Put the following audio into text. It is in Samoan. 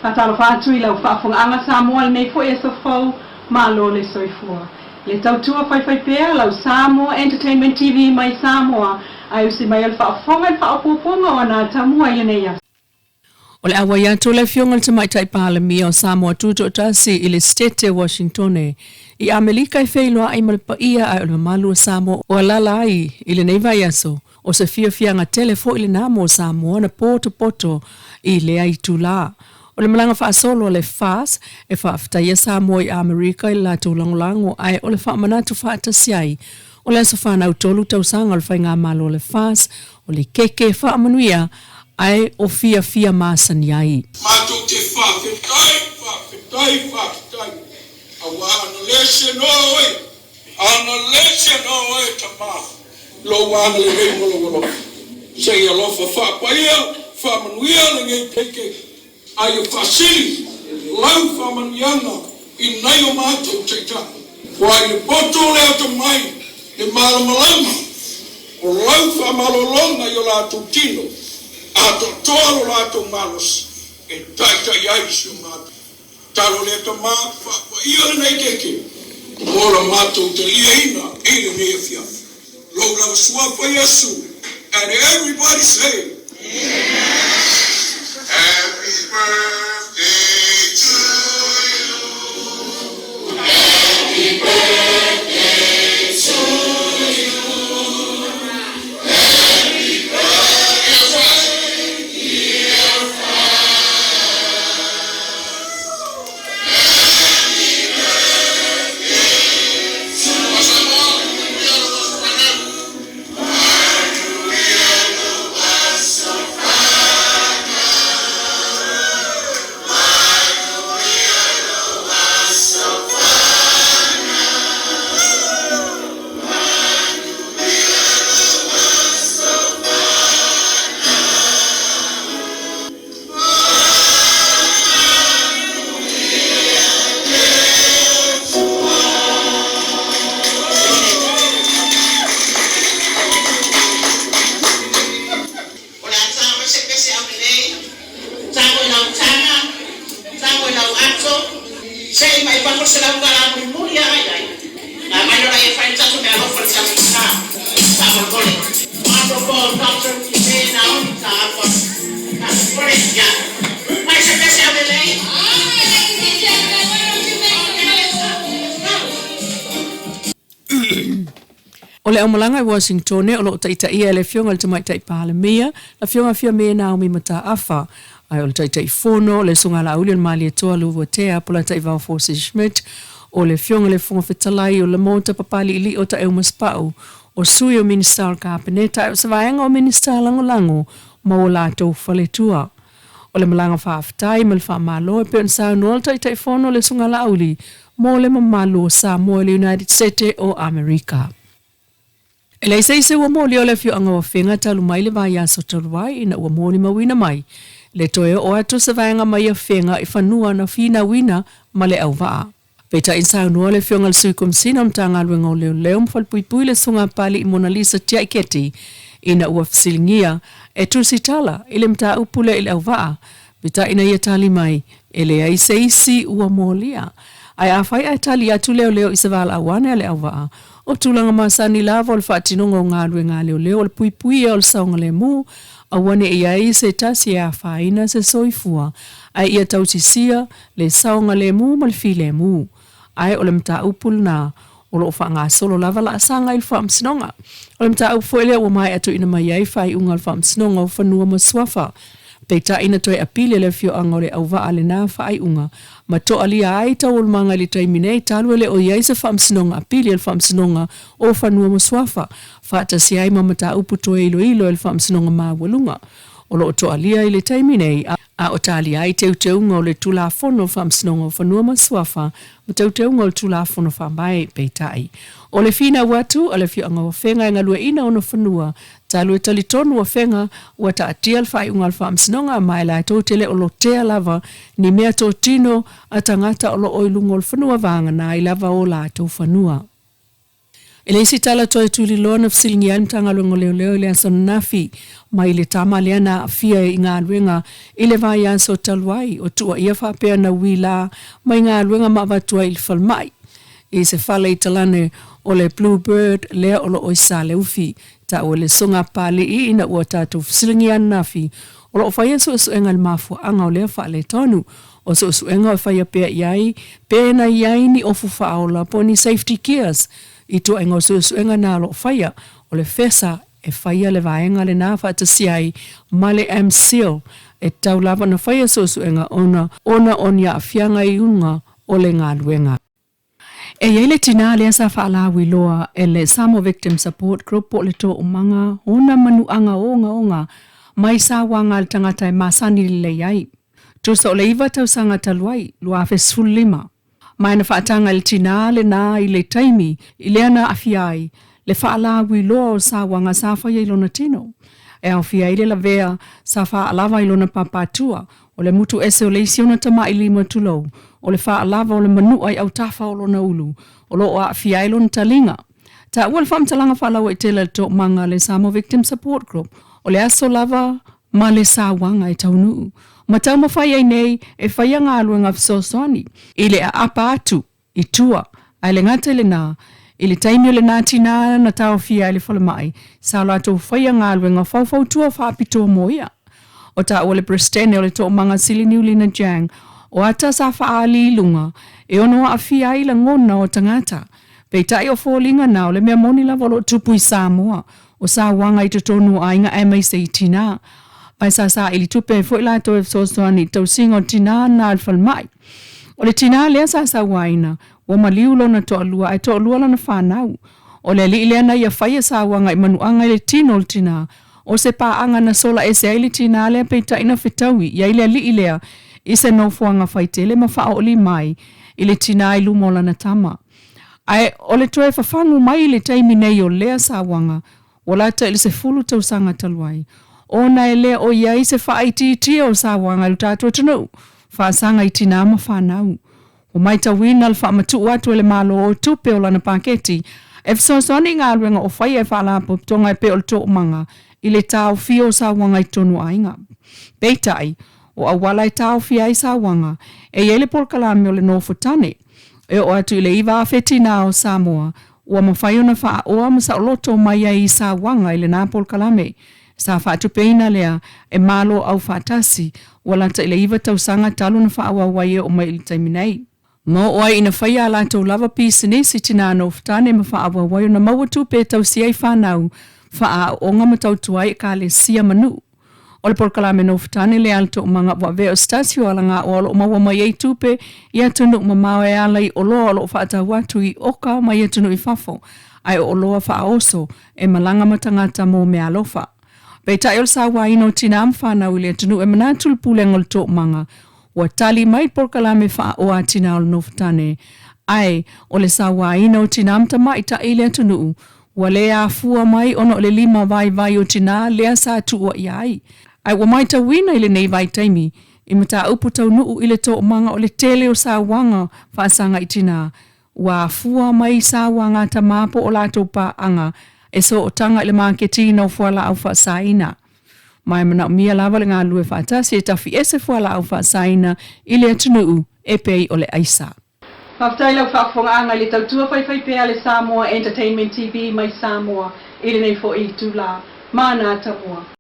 Faatalofa atu i lau faafofogaaga Samoa i lenei foi aso fou, malo le soifua. Le tautua faifaipea lau Samoa Entertainment TV mai Samoa ae usi mai o le faafofoga i le faaopoopoga o ana atamua i lenei aso. O le auai atu o le Afioga i le Tamaitai Palemia o Samoa Tutoatasi i le Setete o Washingtone i Amelika e feiloai ma le paia ae o le mamalu o Samoa o alaala ai i lenei vaiaso, o se fiafiaga tele foi lena mo Samoa na potopoto i lea itula. O le malaga faasolo a le FAS e faafetaia Samoa i Amerika i le latou lagolago ae o le faamanatu faatasi ai o le aso fanau 3 tausaga o le Faigamalo a le FAS o le keke faamanuia ae o fiafia masani ai. Matou te faafetai, faafetai, faafetai, aua ana le senoa oe, ana le senoa oe Tama, lou agalelei ma lou alofa. Se i alofa faapaia, faamanuia lenei keke, a ia faasili lau faamanuiaga i nai o matou taitai. Ua i le poto o le atamai le malamalama o lau faamalologa i o latou tino, atoatoa lo latou malosi e taitai ai si o matou talo lea Tama, faapaia lenei keke mo la matou taliaina i lenei afiafi. Lou lava suafa Iesu, and everybody say, Happy birthday to you. Happy birthday to you. Happy birthday, dear Happy birthday to O le a ta mai se pese aulelei, tago i lau taga, tago i lau ato, sei mai fafo le $100 mulimuli lava i ai. Na aumai loa lea e fai le tatou meaalofa i le tatou sa. Faamolemole. Honourable Doctor Fiame Naomi Taafa. Faamolemole. Ia. Mai se pese aulelei. Alright, ladies and gentlemen, why don't you make some noise? Let's go. O le aumalaga i Washingtone o lo o taitaia e le Afioga i le Tamaitai Palemia, le Afioga Fiame Naomi Mataafa, ae o le Taitaifono, le Susuga Laauli o le Malietoa Luatea Polataivao Fosi Schmidt, o le Afioga i le Fofoga Fetalai o le Maota Papaliilii o Taeu Masepau, o Sui o Minisita o le Kapeneta ae o se vaega o Minisita Lagolago ma o latou faletua. O le malaga faafetai ma le faamalo e pei ona saunoa le Taitaifono le Susuga Laauli mo le mamalu o Samoa i le United Sete o Amerika. E leai se isi ua molia o le afioaga o Afega talu mai le vaiaso talu ai ina ua molimauina mai le toe oo atu o se vaega mai Afega i fanua na finauina ma le auvaa. Peitai na saunoa le Afioga i le Sui Komesina o Matagaluega o Leoleo ma Falepuipui le Susuga Papali'i Monalisa Tiaiketi ina ua fesiligia e tusitala i le mataupu lea i le auvaa, peitai ina ia tali mai e leai se isi ua molia. Ae afai ae tali atu leoleo i se valaau ane a le auvaa, o tulaga masani lava o le faatinoga o galuega a leoleo o le puipuia o le saogalemu, aua ne i ai se tasi e afaina se soifua, ae ia tausisia le saogalemu ma le filemu. Ae o le mataupu lena o lo o faagasolo lava laasaga i le Faamasinoga. O le mataupu foi lea ua maea tuuina mai ai faaiuga a le Faamasinoga o Fanua ma Suafa. Peitai na toe apili e le afioaga o Leauvaa lena faaiuga ma toalia ai taualumaga i le taimi nei talu e le o i ai se Faamasinoga Apili a le Faamasinoga o Fanua ma Suafa faatasi ai ma mataupu toe iloilo e le Faamasinoga Maualuga o lo o toalia i le taimi nei a o talia ai teuteuga o le Tulafono o Faamasinoga o Fanua ma Suafa ma teuteuga o le Tulafono Faavae. Peitai, o le finau atu a le afioaga o Afega e galueaiina ona fanua talu e talitonu Afega ua taatia le faaiuga a le Faamasinoga ma e latou te le o lotea lava ni mea totino a tagata o lo o i luga o le fanua vagana ai lava o latou fanua. E le isi tala toe tuliloa na fesiligia ai le Matagaluega o Leoleo i le aso ananafi mai le tama lea na aafia i galuega i le vaiaso talu ai o tuuaia faapea na uila mai galuega ma avatu ai i le falemai i se fale i talane o le Blue Bird lea o loo i Saleufi. Taua e le Susuga a Papalii ina ua tatou fesiligia ananafi o loo faia suesuega i le mafuaaga o lea faaletonu. O suesuega e faia pea i ai pe na i ai ni ofu faaola po o ni safety gears i tuaiga o suesuega na o loo faia. O le FESA e faia le vaega lena faatasi ai ma le MSIL e tatau lava ona faia suesuega ona ona o ni aafiaga i uga o le galuega. E i ai le tinā lea sa faalauiloa e le Samoa Victim Support Group po o le Toomaga ona manuaga ogaoga mai sauaga a le tagata e masani lelei ai. Tusa o le iva tausaga talu ai, 2015, ma e na faataga i le tinā lenā i le taimi i lea na aafia ai le faalauiloa o sauaga sa faia i lona tino, e aofia ai le lavea sa faalava i lona papatua, o le mutu ese o le isi ona tamailima tulou, o le faalava o le manua i autafa o lona ulu, o lo o aafia ai lona taliga. Taua le faamatalaga faalauaitele a le Toomaga a le Samoa Victim Support Group, o le aso lava ma le sauaga e taunuu ma taumafai ai nei e faia galuega fesoasoani i le aapa atu i tua, ae le gata i lenā, i le taimi o lenā tinā na taofia ai le falemai, sa o latou faia galuega faufautua faapitoa mo ia. O taua le Peresetene o le Toomaga Sili Niulina Jiang, o ata sa faaali i luga e ono aafia ai lagona o tagata. Peitai o foliga na o le mea moni lava o lo o tupu i Samoa, o sauaga i totonu o aiga aemaise i tinā. Ma e sa saili tupe ai foi latou e fesoasoani i le tausiga o tinā na i le falemai. O le tinā lea sa sauaina, ua maliu lona toalua ae toalua lana fanau. O le alii lea na ia faia sauaga i manuaga i le tino o le tinā. O se paaga na sola ese ai le tinā lea peitai na fetaui i ai le alii lea i se nofoaga faitele ma faaooli mai i le tinā i luma o lana tama. Ae o le toe fafagu mai i le taimi nei o lea sauaga, ua lata i le 10 tausaga talu ai, ona e le o i ai se faaitiitia o sauaga i lo tatou atunuu, faasaga i tinā ma fanau. Ua maitauina le faamatuu atu e le Malo o tupe o lana paketi e fesoasoani i galuega o faia e faalapotopotoga e pei o le toomaga i le taofia o sauaga i totonu o aiga. Peitai, o auala e taofia ai sauaga, e i ai le polokalame o le nofotane, E oo atu i le 9,000 tinā o Samoa ua mafai ona faaoa ma saoloto mai ai i sauaga i lenā polokalame. Sa faatupeina lea e Malo Aufaatasi ua lata i le iva tausaga talu ona faaauau ai e oo mai i le taimi nei. Ma oo ai ina faia a latou lava pisinisi tinā nofotane ma faaauau ai ona maua tupe e tausia ai fanau, faaaooga ma tautua ai ekalesia ma nuu. O le polokalame nofotane lea a le Toomaga ua avea o se tasi o alagaoa o lo o maua mai ai tupe i atunuu mamao e ala i oloa o lo o faatau atu i oka mai atunuu i fafo, ae o oloa faaoso e malaga ma tagata mo meaalofa. Peitai o le sauaina o tinā ma fanau i le atunuu e manatu le Pulega o le Toomaga ua tali mai le polokalame faaoa a tinā o le nofotane, ae o le sauaina o tinā ma tamaitai i le atunuu Ua le afua mai ona o le lima vaivai o tinā lea sa tuuaia ai. Ae ua maitauina i lenei vaitaimi i mataupu taunuu i le toomaga o le tele o sauaga faasaga i tinā, ua afua mai i sauaga a tamā po o latou paaga e sootaga i le maketiina o fualaau faasaina. Ma e manaomia lava le galulue faatasi e tafiese fualaau faasaina i le atunuu e pei o le aisa. Faafetai lau faafofogaaga i le tautua faifai pea a le Samoa Entertainment TV mai Samoa i lenei foi itula. Mana Tamua.